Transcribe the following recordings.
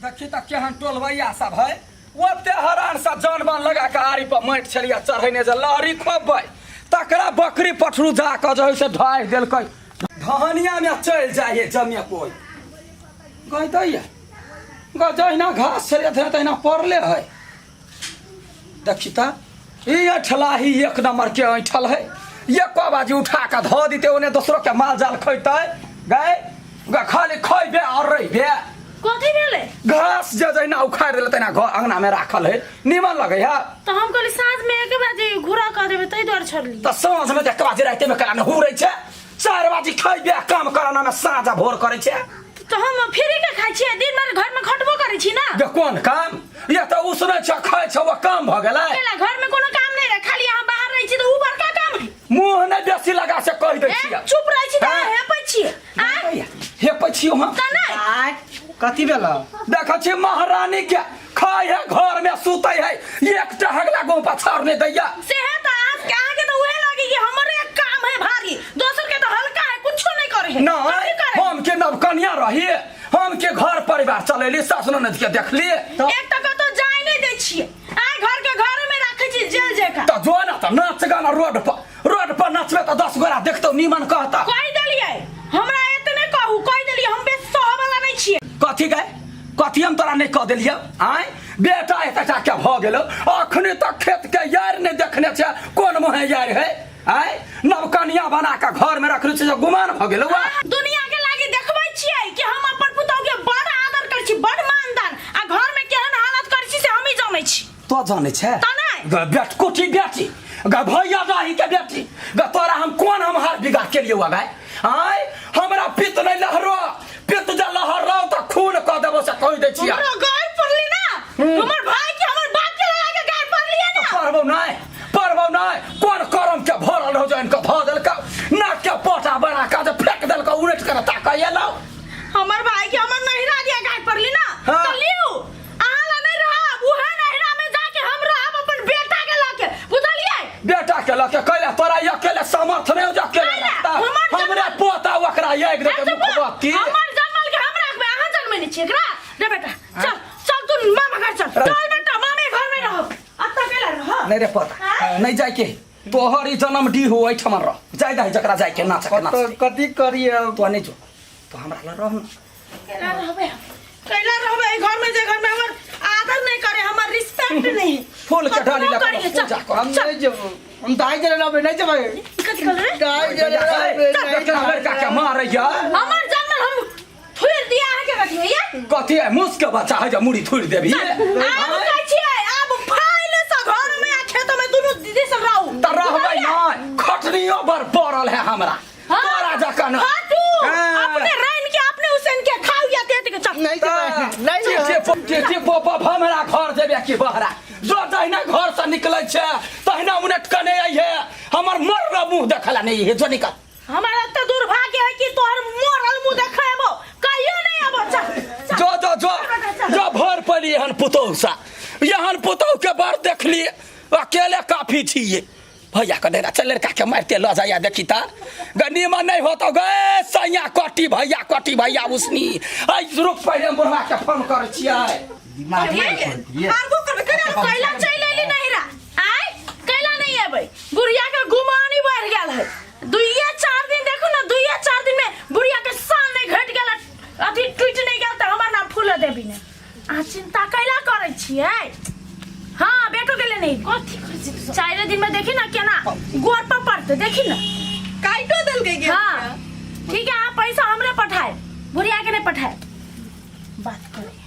देखी तऽ केहन टोलबैया सब है ओते हरान से जान बान लगा के आरी पर माटि छलिया चढ़ेने जे लहरी खोपबै तकरा बकरी पठरू जा कऽ जे है से ढाहि देलकै ढहनिया में चलि जाइ है जमे कोइ गै दैया गै जहिना घास छलिया तहिना पड़ले है देखी तऽ ई ऐठलाही एक नंबर के ऐठल है एको बाजी उठा के धऽ दिते ओने दोसरो के माल जाल खैतै गै ग खाली खैबे और रहिबे। कथी भेलै? घास जे जहिना उखाड़ि देले तहिना घर अंगना में राखल है, नीमन लगै है। तऽ हम कहली साँझ में एक बाजी घुरा कऽ देबै, ताहि दुआरे छोड़ली। तऽ साँझ में तऽ एक बाजी राति में करा ने हुरै छै, 4 बाजी खैबे काम कराना में साँझ आ भोर करै छै। तऽ हम फ्री के खाइ छियै, दिन भर घर में खटबो करै छी ना। गे कोन काम? ये तऽ उसनै छै खाइ छै ओ काम भऽ गेलै। केला घर में कोनो काम नहि रहै, खाली अहाँ बाहर रहै छी तऽ उ बड़का काम है। मुँह नहि बेसी लगा से कहि दै छियै। चुप रहै छी तऽ हाँ। हेपै छियै। आँय? हेपै छियौ हम? तऽ नहि। आय कथी भेल? देखै छी महारानी के खाइ है घर में सुतै है, एकटा हगला गाँव पछाड़ नहि दैया। से है तऽ अहाँ के अहाँके तऽ उहे लागी कि हमरे एक काम है भारी, दोसर के तऽ हल्का है, कुछो नहीं करे है। नहीं, कथी करे? हम के नवकनिया रही, हम के घर परिवार चलेली, सास ननद के देखली। एक तऽ कतौ जाय नहीं दै छियै, आय घर के घरे में राखै छी जेल जकाँ। तऽ जो ना तऽ नाच गाना रोड पर, रोड पर नाचबे तऽ 10 गोरा देखतौ नीमन कहता। कहि देलियै हमरा एतने कहू, कहि देलियै हम बेसी सहऽ वाला नहीं छियै। कथी गए? कथी हम तोरा नहीं कह देलियै? आय बेटा एतटा के भऽ गेलो, अखने तक खेत के यार नहीं देखने छै, कोन मुहे यार है? आय नवकनिया बना के घर में रखने छै, गुमान भऽ गेलो। दुनिया के लागी देखबै छियै कि हम अपन पुतहु के बड़ आदर करै छी, बड़ मानदान, आ घर में केहन हालत करै छी से हमही जानै छी। तो जानै छै? तऽ नहि। ग बेट कोठी बेटी, ग भैया दाही के बेटी, ग तोरा हम कोन हम हार बिगा के लिए गाय? आय हमरा पित्त नहीं लहरो, पित्त जे लहर रहो तऽ खून कऽ देबो से कहि दै छियै। हमरा गाय पड़ली ना, हमर भाई के हमर बाप के लगा के गाय पड़ली है ना। पढ़बौ नहीं, पढ़बौ नहीं, कोन करम के भरल रहो जन के धऽ देलकौ, नाक के पोटा बना के जे फेंक देलकौ, उलट के ताकै एलौ। हमर भाई के हमर नहिरा दिया गाय पड़ली ना। हाँ। तो लिउ अहाँ ला नहीं रहब, उहे नहिरा में जाके हम रहब अपन बेटा के लके, बुझलियै? बेटा के लके कैला तोरा अकेले सामर्थ नहीं हो जे अकेले नहीं, रहता। हमर हमरे पोता ओकरा एक दे के अच्छा, मुखबत्ती। हमर जन्मल के हम राखबै, अहाँ जन्मै नहीं छियै एकरा। रे बेटा चल चल तू मामा घर चल, चल बेटा मामे घर में रह, अत्ता कैला रह। नहीं रे पोता हाँ? नहीं जाय के, तोहर ई जन्म डी हो एठमन रह, जाय दही जकरा जाय के नाच के नाच। कथी करिए अब? तो नहीं जो तो हमरा ल रह न। कैला रहबै हम, कैला रहबै एहि घर में, जे घर में हमर आदर नहीं करे, हमर रिस्पेक्ट नहीं। फूल के डाली लगा करिए, चल, पूजा कर। हम नहीं जेबो, हम दाई जरे रहबै, नहीं जेबै। कथी कहल रे? दाई जरे रहबै, नहीं देखना लड़का के मारैया। हमर जन्मल हम थुइर दिया अहाँके कथी होइया? कथी है मुस के बच्चा है जे मुड़ी थुइर देबही? आब कहै छियै आब फाइल से घर में आ खेत में दुनू दीदी सब रहू। तऽ रहबै नहि, खटनियो बड़ पड़ल है हमरा। हाँ। तोरा जकाँ न। हटू। हाँ। अपने रैन के अपने उसन के खाउ या देत के चल। नहीं जेबै, नहीं जेबै। चिट्ठी पोप हमरा घर जेबे की बहरा, जो जहिना घर से निकलै छै तहिना उनट के नहि अइहे, हमर मरल मुँह देखला नहि अइहे, जो निकल। हमारा एते दुर्भाग्य है कि तोहर मरल मुंह देखेबो कहियो नहीं आबो। चल, चल। जो जो जो जो भर पड़ी एहन पुतोहु सा, एहन पुतोहु के बड़ देखली, अकेले काफी छियै। भैया के डेरा चल, लड़का के मारते लऽ जाइया। देखी ता गनीमा नहीं होतो गे सैया कटी भैया कटी भैया उसनी। ऐ रुक, पहिले हम बुढ़वा के फोन करै छियै। दिमाग नहीं खोलती है। मारबो करबे कैला कैला चलि एली नहिरा? आय कैला नहीं एबै? बुढ़िया के गुमानी बढ़ गेल है। दुइये चार दिन देखू ना, दुइये चार दिन में बुढ़िया के शान नहीं घट गेल, अथी टूटि नहीं गेल तऽ हमर नाम फूल देवी ने। अहाँ चिंता कैला करै छियै? हाँ बेटो के लेने कथी करै छी तू सब? चारि दिन में देखी ना केना गोर पर पड़ते, देखी ना काटो देलकै गे। हाँ ठीक है, अहाँ पैसा हमरे पठाए, बुढ़िया के नहीं पठाए। बात करे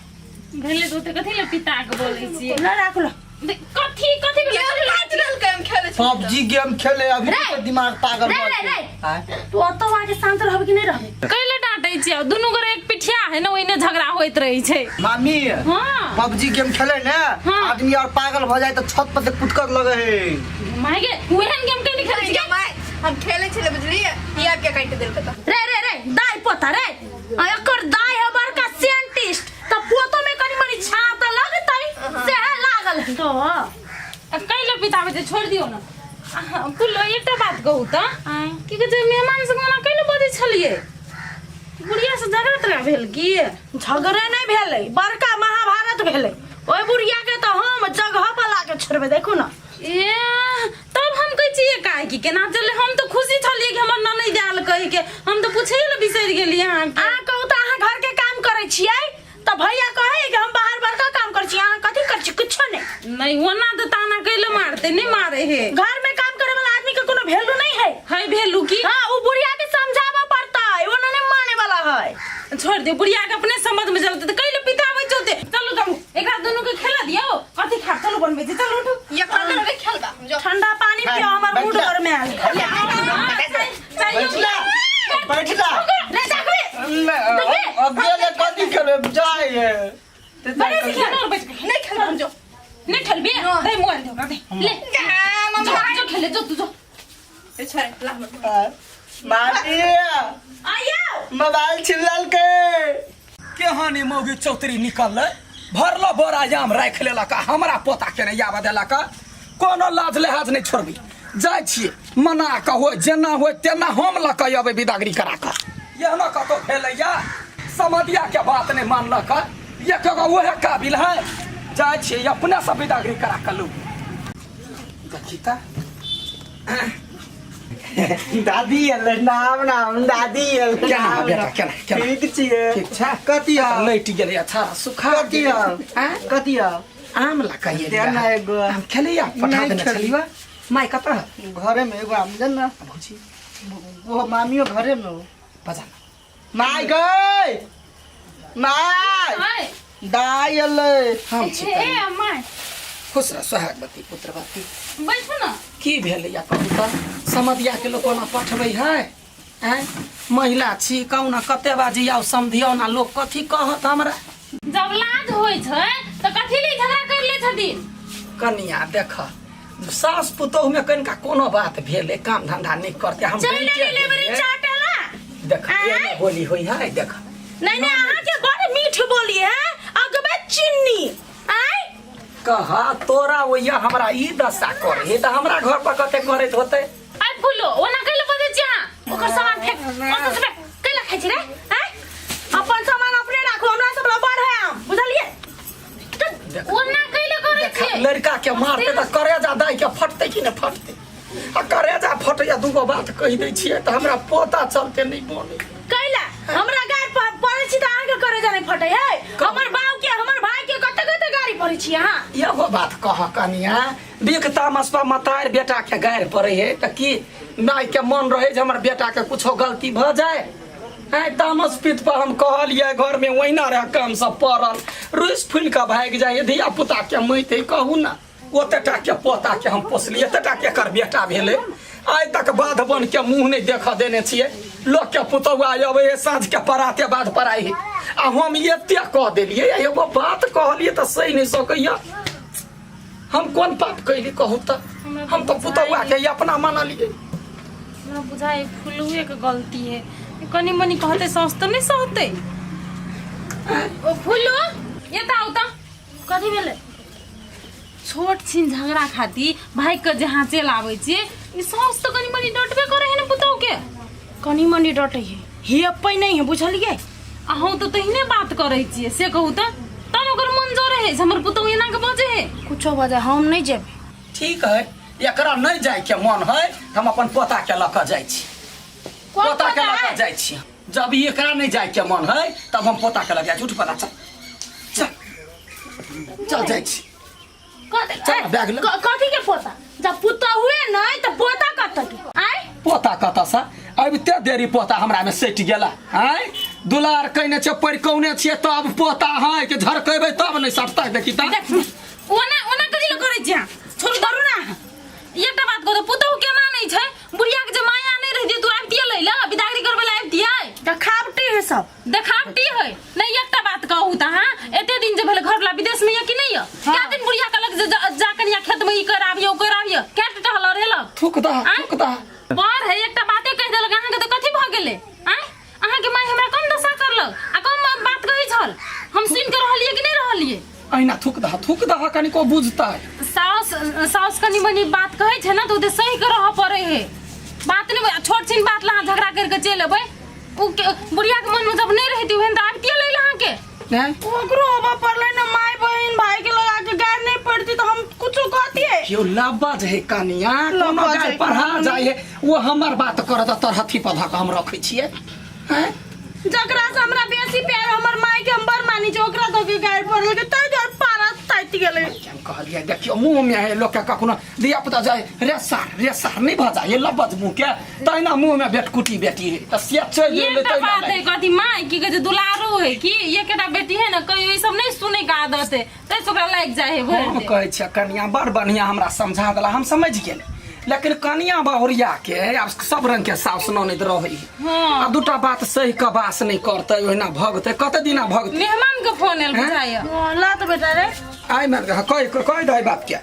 भेलै तऽ ओते कथी लए पिता के बोलै छियै? ना राख लो। कथी कथी भेलै? गेम काटि देलकै, हम खेलै छी। पबजी गेम खेले अभी रे! तो दिमाग पागल रे, भऽ रे, गेल। रे। आँय? तू ओतऽ आके शांत रहबे कि नहीं रहबे? कैले डांटै छियै? दुनू गोरे एक पिठिया है ने, ओहिने झगड़ा होइत रहै छै। मामी हाँ। पबजी गेम खेले ने हाँ। आदमी और पागल भ जाए तो छत पर से कुटकर लगे है। माय गे, ओहन गेम कैले खेलै छियै? माय हम खेलै छलै बुझलियै, ई आबि के काटि देलकै तऽ। रे रे रे दाई पोता रे, आ एकर दाई है बड़का साइंटिस्ट, त पोतो में कनी मनी छाप त लगतै, से लागल है। तो आ कैले पिताबै छै, छोड़ि दियौ ने। अहाँ कुल एकटा बात कहू तऽ, आँय। की कहै छै, मेहमान से ओना कैले बजै छलियै? बुढ़िया से झगड़ा तगड़ा भेल की? झगड़े नहीं भेलै, बड़का महारानी तऽ भैया कहे कि हम बाहर बड़का काम करै छी अहाँ कथी करै छी कुछो नहि नहीं ओना तऽ ताना कैले मारते नहीं मारे हे घर में काम करे वाला आदमी के कोनो वैल्यू नहीं है है भेलू की हाँ वो बुढ़िया के समझाबऽ पड़तै वो नहीं माने वाला है छोड़ दियो बुढ़िया के अपने समझ में चलते तऽ कैले पिताबै चलते चलू तब एकरा दुनू के खेला दियो कथी खा चलू बनबै छी चलू उठू ये खाना रे खेलबा जो ठंडा पानी पियो हमर मूड बैठ जा। घर में आयल बैठला बैठला नहीं देखबे अकेले कथी खेलबै जाइए बड़े से खेलो और बैठ के नहीं खेलबा हम जो नहीं खेलबे दे मोबाइल दे ओकरा दे ले मम्मी जो जो खेले जो तू जो ए छोड़ ला हमर मामी आइयो मोबाइल छिनलकै केहन ई मौगी चौतरी निकललै भरलो बोरा जाम राखि लेलक आ हमरा पोता के नहि आबऽ देलक कोनो लाज लिहाज नहि छोड़बी जाइ छियै मना कऽ होय जेना होय तेना हम लऽ कऽ अबै बिदागरी करा कऽ एहनो कतौ भेलैया समधिया के बात नहि मानलक एक एगो उहे काबिल है जाइ छियै अपने से बिदागरी करा कऽ लू देखी तऽ दादी एलै नाम नाम दादी एलै केना नाम, बेटा, नाम। केना, केना? ठीक छियै ठीक छै कथी हौ लैट गेलै अच्छा सुखा कथी गेलै। हौ आँय? कथी हौ आम लऽ दे ना एगो। आम खेलैया पठा नहि देने खेलियै। छलियै माय कतऽ है घरे में एगो आम दे ना भौजी वो मामियो घरे में हो बजा ना माय गई माय आय दाई एलै हम छी हे अम्मा खुश रह सोहागवती पुत्रवती बैठू ना की भेलैया कहू तऽ समधिया के लोक ओना पठबै है आँय महिला छी कहू ना कते बाजी आउ समधियौ ना लोक कथी कहत हमरा जब लाज होइ छै तऽ कथी ले झगड़ा कर ले छथिन कनिया देख सास पुतोह में कनिका कोनो बात भेलै काम धंधा नहि करते हम चलि डाँटिए एली लेबरी देलियै। चाटेला देख एना बोली होइ है देख नहीं नहीं अहाँ के बड़ मीठ बोली है अगबे चिन्नी आय कहा तोरा ओइया हमरा ई दशा करे तऽ हमरा घर पर कते करैत होतै आइ फूलो ओना कैले बजै छी अहाँ ओकर सामान फेंक ओतऽ से फेंक कैला खाइ छी रे आँय अपन सामान अपने राखू हमरा सब लग बड़ है आम बुझलिए ओना कैले करै छी लड़का के मारते तऽ करेजा दाइ के फटतै कि नहि फटतै आ करेजा फटैया दूगो बात कहि दै छियै तऽ हमरा पोता चलते नहि बनै कैला हमरा गाड़ पर पड़ै छी तऽ अहाँके करेजा नहि फटै है हमर बाप के हमर भाई के कते कते गाड़ी पड़ै छी अहाँ एगो बात कह कनिया बिख तामस पर मतार बेटा के गारि पड़े है तऽ की माय के मन रहे जे हमर बेटा के कुछो गलती भऽ जाए आइ तामस पीत पर हम कहलियै घर में ओहिना रह काम सब पड़ल रुसि फूलि कऽ भागि जाइ धिया पुता के मैत है कहू ना ओते टा के पोता के हम पोसलियै एते टा के एकर बेटा भेलै आइ तक बाध बन के मुँह नहि देखऽ देने छियै लोक के पुतौआ अबै है साँझ के पराते बाध पर आइ है आ हम एते कह देलियै आ एगो बात कहलियै तऽ सही नहि सकैया हम कोन पाप कैली कहू तऽ हम तऽ पुतौआ के अपना मानलियै हमरा बुझाइ फुलुए के गलती है कनी मनी कहते सास तऽ नहि सहते ओ फुलू एतऽ आउ तऽ कथी भेलै छोट छिन झगड़ा खातिर भाई के जे हाँ चलि आबै छियै ई सास तऽ कनी मनी डटबे करे है ने पुतहु के कनी मनी डटै है हेपै नहि है बुझलियै अहूँ तऽ तहिने बात करै छियै से कहू तऽ तहन ओकर मन जरे है से हमर पुतहु एना के बजै है कुछो बजे हम नहि जेबै ठीक है एकरा नहि जायके मन है तऽ हम अपन पोता के लऽ कऽ जाइ छी कोन पोता के पोता लऽ कऽ है? जाइ छी जब ई एकरा नहि जायके मन है तब हम पोता के लऽ जाइ छी उठ पोता चल चल चल जाइ छी चल, बैग ले। कथी के पोता जब पुता हुए नहीं तो पोता कत के आय पोता कतऽसँ अबिते देरी पोता हमरा में सटि गेला आँय दुलार कयने छै परिकौने छियै तब पोता है कि झरकेबै तब नहि सटतै देखी तऽ देख ओना ओना कथी लए करै छी अहाँ छोड़ू धरू ना एकटा बात कहू तऽ पुतहु केना नहि छै बुढ़िया के जे माया नहि रहितै तू आबितियै लै लए बिदागरी करबै लए आबितियै देखावटी है सब देखावटी है नहीं एकटा बात कहू तऽ अहाँ एते दिन जे भेल घरवला विदेश में यऽ कि नहीं यऽ कै दिन बुढ़िया कहलक जे जा कनिया खेत में ई कर आबियो ओ कर आबियो कै टा टहल रहेलक थूक दह आँय? थूक दह पर है एकटा बाते कहि देलक अहाँके तऽ कथी भऽ गेलै आँय अहाँके माय हमरा कम दशा करलक आ कम बात कहै छल हम सुनि कऽ रहलियै कि नहि रहलियै अहिना थूक दह थूक दह कनिको बुझतै साउस साउस कनि मनि बात कहै छै ने तऽ ओ तऽ सही कऽ रहऽ पड़ै है बात नहि छोट छिन बात ला अहाँ झगड़ा करि कऽ चलि अबै ओ बुढ़िया के मन में जब नहीं रहती ओहन तऽ आबितियै लै लए अहाँके नहि ओकरो होबऽ पड़लै ने माय बहिन भाई के लगा के गार नहीं पड़ती तो हम कुछो कहतियै केओ लबज है कनिया कोनो लबज गाय है, पढ़ा जाइ है वो हमर बात करत तर हथी पर धऽ कऽ हम रखै छियै हैं जकरा से हमरा बेसी प्यार हमर माय के हम बड़ मानी छै ओकरा कहलियै देखियौ मुँह में है लोक के कखनो धिया पुता जाय रे सार रे सार नहीं भऽ जाय लबज मुँह के तहिना मुँह में बेटकुटी बेटी है तऽ से चलि ये गेलै एकटा तहिना बात है नहि। कथी माँ की कहै छै दुलारू है कि एकटा बेटी है ना कहियो ई सब नहीं सुने के आदत है तै से ओकरा लागि जाइ है भरि हम दिन। कहै छियै कनिया बड़ बढ़िया हमरा समझा देला हम समझ गेल लेकिन कनिया बहुरिया के आब सब रंग के साउस ननैद रहै हाँ। आ दूटा बात सही के बास नहि करतै ओहिना भगतै कते दिना भगतै मेहमान के फोन एल हैं? बुझाइया ला तो बेटा रे आइ मार कह कह दे बात के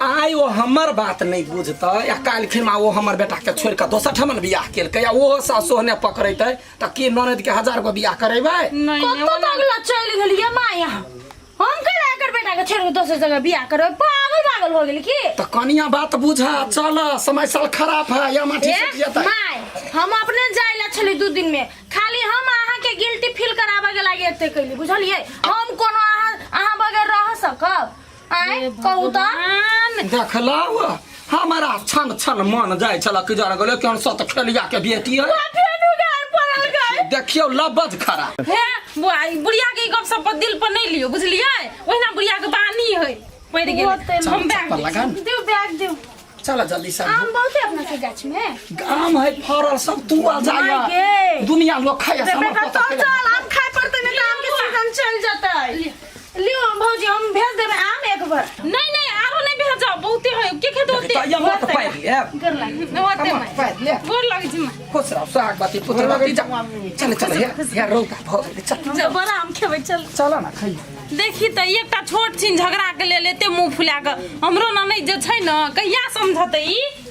आइ ओ हमर बात नहि बुझतै आ काल्हि खिना ओ हमर बेटा के छोड़ि कऽ दोसर ठमन बियाह केलकै आ ओहो सासु ओहने पकड़ेतै तऽ की ननैद के हजार गो बियाह करेबै नहीं नहीं कतौ तक ला चलि गेलियै माँ यहाँ हम कैला एकर बेटा के छोड़ के दोसर जगह बियाह करबै पागल पागल हो गेल की तऽ कनिया बात बुझा चल समय साल खराब है या माटी ए, सट जेतै माय हम अपने जाय ला छली दू दिन में खाली हम अहाँ के गिल्टी फील करावे के लागे एते कैली बुझलियै हम कोनो अहाँ अहाँ बगैर रह सकब आय कहू तऽ भगवान देखलौ हमारा छन छन मन जाइ छल कि जरा गेलै कि हम सत खेलिया के बेटी है फेर उगार पड़ल गए देखियौ लबज खरा हे बुआ ई बुढ़िया के ई गप सब पर दिल पर नहीं लियो बुझलियै ओहिना बुढ़िया के बानी है पड़ गेलै होतै हम बैग चप्पल लगा ने। दिउ बैग दिउ चल जल्दी से आम बहुते अपना के गाछ में आम है फरल सब तू आ माय जाय गे। दुनिया लोग खाय रे बेटा चल चल आम खाय पड़तै नहीं तऽ आम के सीजन चल जतै लियो भौजी हम भेज देबै आम एक बार नहीं नहीं आरो नहीं भेजो बहुते है के खेते होते तो ये मत पाइ ले गोर लागे होते मत पाइ ले गोर लागे छी माँ। खुश रहो सुहागवती पुत्रवती जा चल चल हे हे रौदा भऽ गेलै चल हम तऽ बड़ा आम खेबै चल चल ना खइयो देखी तऽ एकटा छोट छिन झगड़ा के लेल एते मुंह फुला के हमरो ननैद जे छै ने कहिया समझतै ई।